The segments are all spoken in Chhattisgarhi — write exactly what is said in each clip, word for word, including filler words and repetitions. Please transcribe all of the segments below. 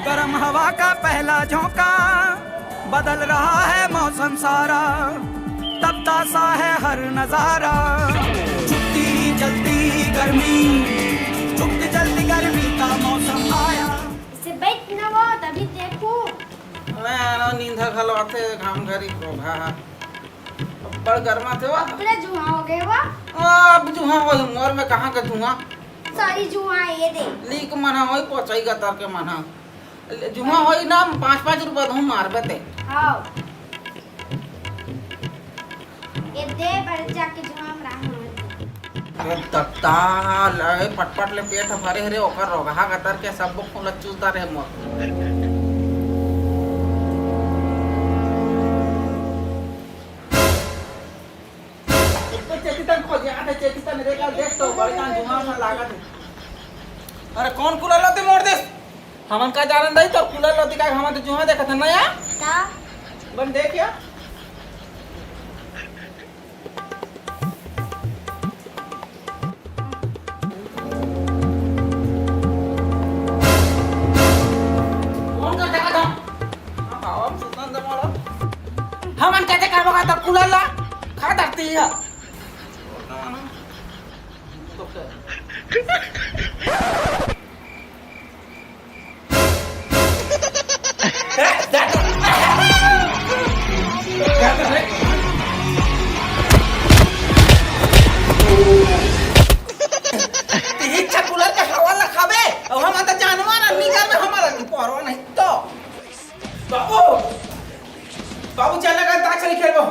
गर्म हवा का पहला झोंका, बदल रहा है मौसम सारा, तपता सा है हर नजारा। चुपती चलती गर्मी, चुपती चलती गर्मी का मौसम आया। इसे बैठ न वो, तभी देखू। मैं आना नींद घलो आथे, घाम घरी को भा। बड़ गरमा थे वा। पूरा जुहा हो गए वा। अब जुहा हो, उम्र में कहाँ का जुहा? सारी जुहा ये दे। लीक मना होई, पोचाई गतर के मना। जुहा होई ना, पाँच पाँच रुपया धूम मारबे ते। हाँ। ये दे, पर जाके जुहा में राम मार दे। अरे दत्ता, ले पटपट ले पेट भरे रे, ओकर रोगहा गतर के सब फूल चूसता रे मोर। एक तो चेतितन खोज, यहाँ से चेतितन रे का देख तो, बड़े कान जुहा में लागत है। अरे कौन कूलर लाते मोड़ देस? हमन का जानन रही तो कूलर लाते का, हमन तो जुहा देखत हन ना यार। का? बन देख यार। कौन का देखत हन? हाँ, हम सुतन दे मोड़। हमन कैसे करबो का तब कूलर ला? खा धरती है। इच्छा कूलर के हवा ला खाबे, अब हम तो जानवर आदमी घर में हमारा परवा नहीं तो। बाबू, बाबू चल ना, अंताक्षरी खेलबो।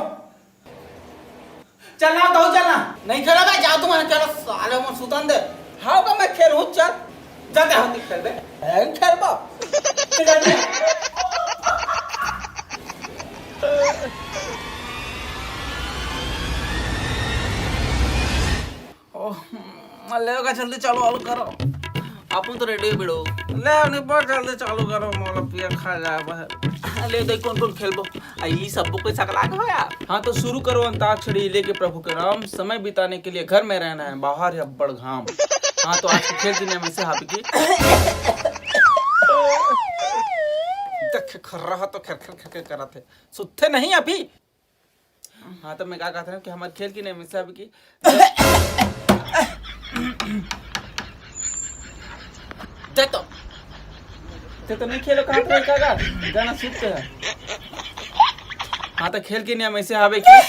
चल ना, तू चल ना। नहीं खेला बे, जाओ तुम, चलो साले, मोर सुतन दे। हाव का मैं खेलूं, चल। जाते हो, नहीं खेल बे। नहीं खेल बा। चल, चल, चल। ओह, ले का जल्दी चालू वालू करो। अपन तो रेडी बिड़ो। ले निपट जल्दी चालू करो, मोला पिया खा जाए बा। ले देख कौन कौन खेलबो। आ, ई सबो कोई सकला के हो यार। हाँ, तो शुरू करो अंताक्षरी लेके प्रभु के नाम। समय बिताने के लिए घर में रहना है, बाहर है बड़ घाम। हाँ, तो आज के खेल के नियम ऐसे हाबे कि देख, खर्रा तो खेर खेर खेर खेर करत है, सुत्थे नहीं अभी। हाँ, तो मैं का कहत हूँ कि हमर खेल के नियम ऐसे हाबे कि दे तो। ते तो नहीं खेलो, कहाँ पे का गा-, गाना सीखते हैं। हाँ, तो खेल के नियम ऐसे हाबे कि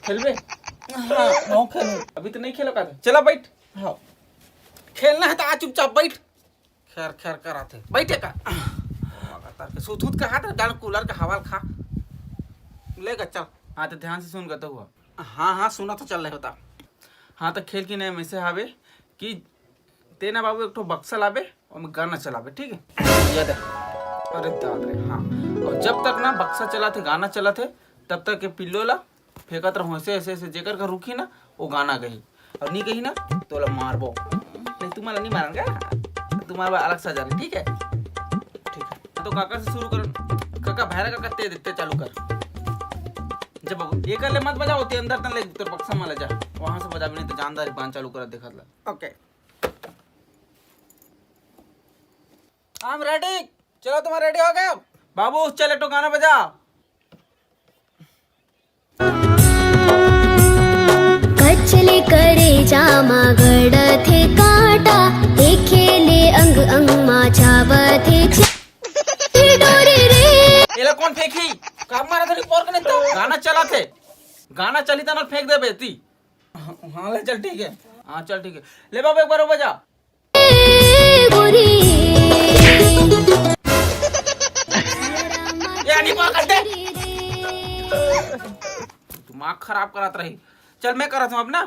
खेलबे? हाँ, मैं खेलूँ। अभी तो नहीं खेलो का? चला बैठ। हाँ, खेलना है तो आ चुपचाप बैठ। खेर खेर करत हे। बैठे का? लगातार के सूत उत के हाथ, जान कूलर के हवा ल खा। ले गा, चल। हाँ, तो ध्यान से सुन गा तो हुआ। हाँ, हाँ, सुना तो चल रहे होता। हाँ, तो खेल के नियम ऐसे हावे कि तेना बाबू एक ठो बक्सा लाबे, ओमे गाना चलाबे, ठीक है? ये दे। अरे दाद रे, हाँ। और जब तक ना बक्सा चलाथे, गाना चलाथे, तब तक के पिल्लो ला फेंकत रहूं ऐसे, ऐसे, ऐसे, जेकर का रुकी ना, वो गाना गही। और नहीं गही ना, तो ओला मारबो। नहीं, तुम्हारा नहीं मारन का? तुम्हारा अलग से जाने, ठीक है? ठीक है। तो काका से शुरू कर। काका, भैरा काका, ते देते चालू कर। जब ये कर ले, मत बजा, होती अंदर तन ले, तोर बक्सा में ले जा। वहां से बजा भी नहीं तो जानदारी बांध चालू कर, देखत ला। ओके। I'm ready। चलो, तुम्हारा रेडी हो गया? बाबू, चल, एक ठो गाना बजा। कचले करेजा मा गड़थे कांटा, देखे ले अंग अंग मा छावथे छे-, डोरी रे। एला कौन फेंकी? का मारा था, रिपोर्ट नहीं तो। गाना चला थे, गाना चली तना फेंक दे बेटी। हाँ, ले चल, ठीक है। हाँ, चल, ठीक है। ले बाबू, एक बार वो बजा। गोरी। ये आदमी पकड़ दे। दिमाग खराब करत रही। चल, मैं करत हूँ अब ना।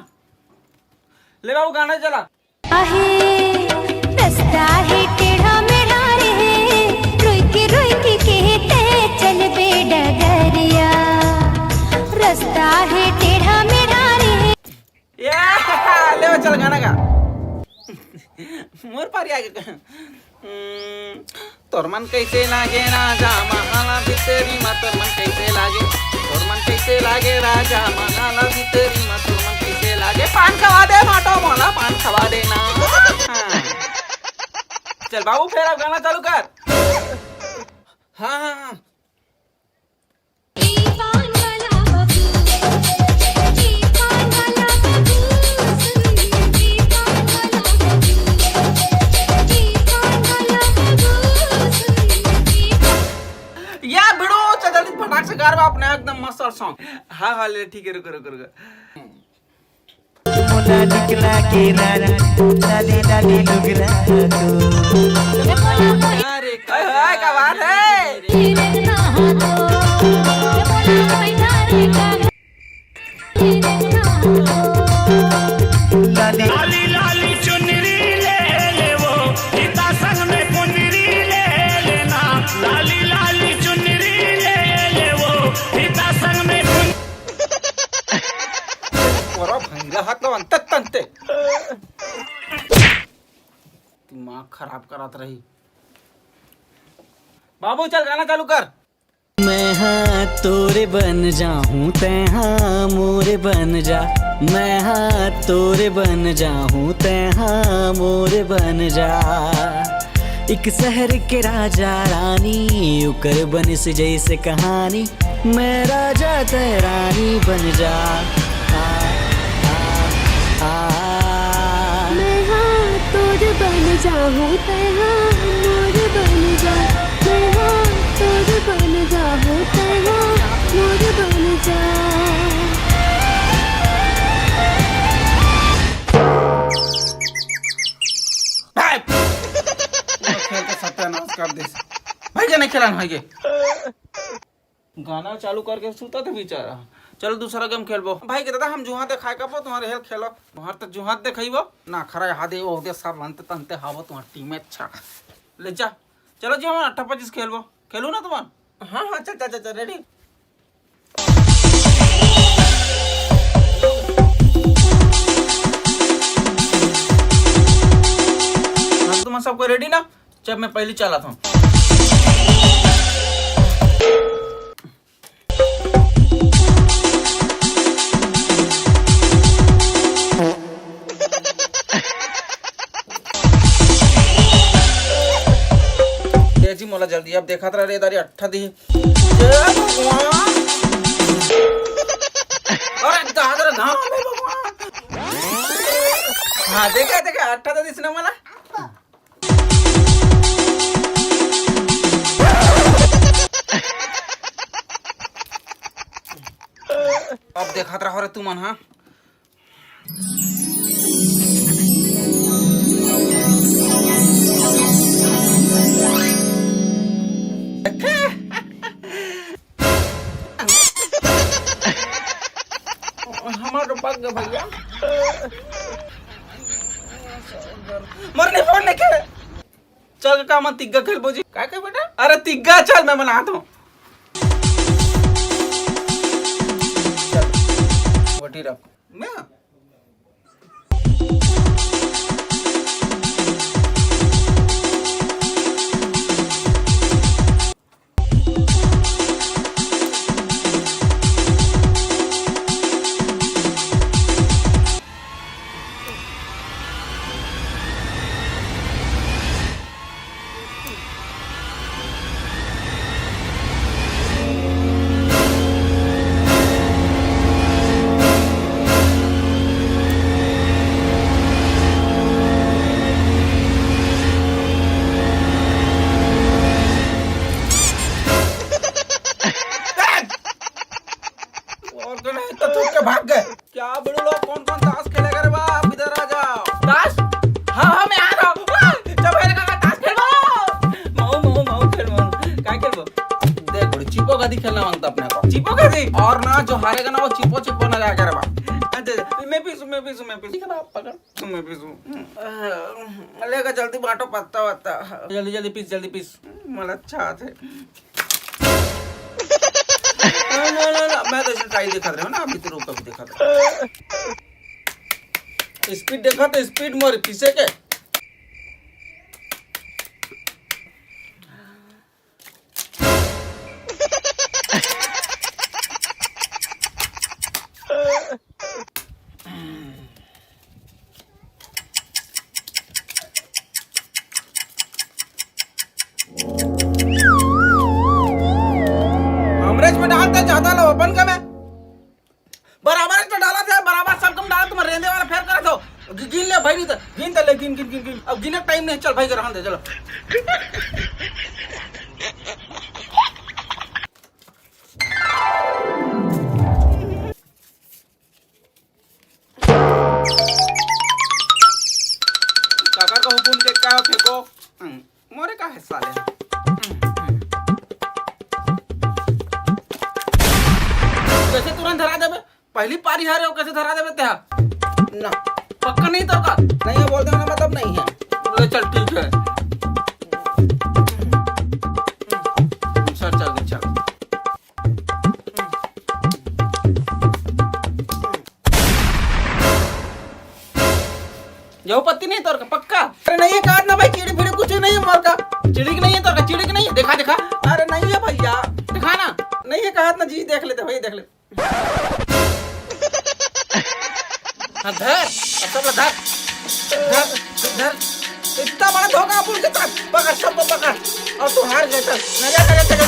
ले बाबू, गाना चला। आहे, रस्ता है टेढ़ा मेढ़ा रे, रुक रुक के ते चल बे डगरिया। रस्ता है टेढ़ा मेढ़ा रे। या, ले वो चल गाना गा। मोर पारी आगे। हम्म, तोर मन कैसे लागे राजा महाला भितरी मा, तोर मन कैसे लागे, तोर मन कैसे लागे राजा महाला भितरी मा, तोर मन कैसे लागे, पान खवा दे माटो मोला, पान खवा देना। हाँ। चल बाबू, फिर अब गाना चालू कर। हाँ, हाँ, हाँ। या बिड़ू, चल जल्दी फटाक से गा रे बाप, नया एकदम मस्त song। हाँ, हाँ, ले, ठीक है, रुको, रुको, रुको। मोला निकला के रानी, लाली लाली लुगरा तू। अरे, हाय, हाय, क्या बात है? लाली लाली लाली चुनरी ले ले वो, गीता संग में पुनरी ले लेना। लाली लाली चुनरी ले ले वो, गीता संग में पुन- तोरा भैंरा हाथ लो अंत तंते। दिमाग खराब करत रही। बाबू, चल गाना चालू कर। मैं हाँ तोरे बन जाहूँ, तै हाँ मोरे बन जा। मैं हाँ तोरे बन जाहूँ, तै हाँ मोरे बन जा। एक शहर के राजा रानी, ओकर बनिस जैसे कहानी। मैं राजा, तै रानी बन जा। आ, आ, आ। मैं हाँ तोर बन जाहूँ, तै हाँ मोर बन जा। मैं हाँ तोर बन जाहूँ, तै हाँ मोर बन जा। पूरा खेल के सत्यानाश कर दे भाई के, नहीं खेला भाई के। गाना चालू करके सुता था बेचारा। चलो दूसरा गेम खेलबो। भाई के दादा, हम जुहा देखाए करबो, तुम्हारे हेल खेलो। तुम्हार तो जुहा देखइबो ना, खरा यहाँ दे, ओ दे, सब अंत तंते हावो, तुम्हार टीम अच्छा। ले जा, चलो जी, हम अट्ठा पच्चीस खेलबो। खेलू ना तुम्हार? हाँ, हाँ, चल, चल, चल, चल, रेडी। हाँ, तो तुम्हार सबको रेडी ना? जब मैं पहली चला था। ए जी, मोला जल्दी अब देखत रह रे दारी, अट्ठा दी। ए भगवान। अरे दादा रे, नाम है भगवान। हाँ, देखा, देखा, अट्ठा तो दिसने वाला। अब देखत रहो रे तुमन, हाँ। हमार तो पक गए भैया। मरने फोन लेके। चल का मन तिग्गा खेलबो जी। का के बेटा? अरे तिग्गा चल, मैं बना दूं। चल, गोटी रख। मैं और तो नहीं तो थूक के भाग गए। क्या बोलो लोग, कौन कौन ताश खेलेगा रे बाप, इधर आ जाओ। ताश? हाँ, हाँ, मैं आ रहा हूँ। वाह, जब है लगा ताश खेलबो। माऊ, माऊ, माऊ खेलबो। काय खेलबो? देख बड़ी चिपो गदी खेलना मांगता अपने को। चिपो गदी? और ना, जो हारेगा ना, वो चिपो चिपो ना जाएगा रे बाप। अच्छा, मैं पीसू, मैं पीसू, मैं पीसू। ठीक है बाप, पकड़। मैं पीसू। लेगा जल्दी बांटो पत्ता वत्ता। जल्दी, जल्दी पीस, जल्दी पीस। मला अच्छा आथे। ना, ना, ना, ना, मैं तो ऐसे ट्राई दिखा रहे हो ना, अभी तो रुक, अभी दिखा रहे। स्पीड देखा तो स्पीड मोर पीछे के। पता लो अपन का मैं बराबर तो डाला था, बराबर सब कम डाला, तुम रेंदे वाला फेर करा था। गि-, गिन ले भाई, नहीं तो गिन तो ले, गिन, गिन, गिन, गिन। अब गिने टाइम नहीं, चल भाई, रहन दे, चलो। काकर का हुकुम देख का फेंको। हम्म, मोरे का है साले। हम्म, हम्म। कैसे तुरंत धरा देबे? पहली पारी हारे हो, कैसे धरा देबे तेहा? ना। पक्का नहीं तो का? नहीं है, बोल देना मतलब नहीं है। ले चल, ठीक है। चल, चल, चल। यहू पत्ती नहीं तोर का, पक्का? अरे नहीं है, कहा ना भाई, चिड़ी फिड़ी कुछ नहीं है मोर का। चिड़ी की नहीं है तोर का, चिड़ी की नहीं है, दिखा, दिखा। अरे नहीं है भैया। दिखा ना। नहीं है, कहा ना जी, देख लेते भाई, देख ले। हाँ, धर, अब सब धर। धर, धर। इतना बड़ा धोखा बोल के, पकड़, सबको पकड़। और तू हार गए, चल। नहीं, नहीं, नहीं, नहीं।